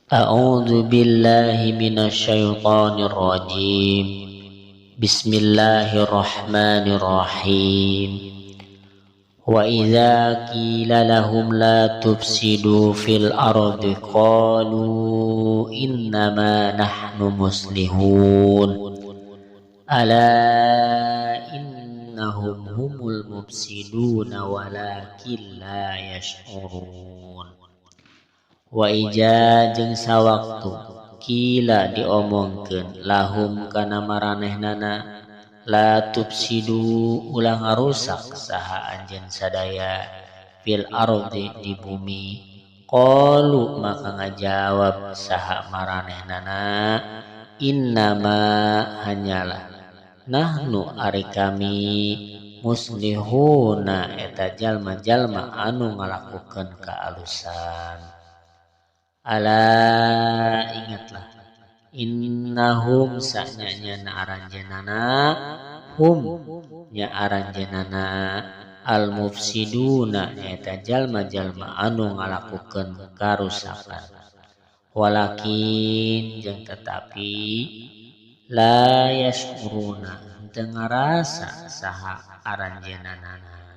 A'udzu billahi minasyaitonir rajim. Bismillahirrahmanirrahim. Wa idza qila lahum la tufsidu fil ardi qalu innama nahnu muslihun. Ala innahum humul mufsiduna walakin la yash'urun. Wa ija jeung sawaktu kila diomongkeun lahum kana maranehnana la tufsidu ulah ngarusak saha anjeun sadaya fil ardi di bumi qalu maka ngajawab saha maranehnana innama hanyalah nahnu ari kami muslihuna eta jalma-jalma anu ngalakukeun kaalusan. Ala ingatlah innahum sanyanya na aranjeunana hum nya aranjeunana al mufsiduna nyaeta jalma-jalma anu ngalakukeun karusakan walakin jeung tetapi la yashuruna teu ngarasa saha aranjeunana.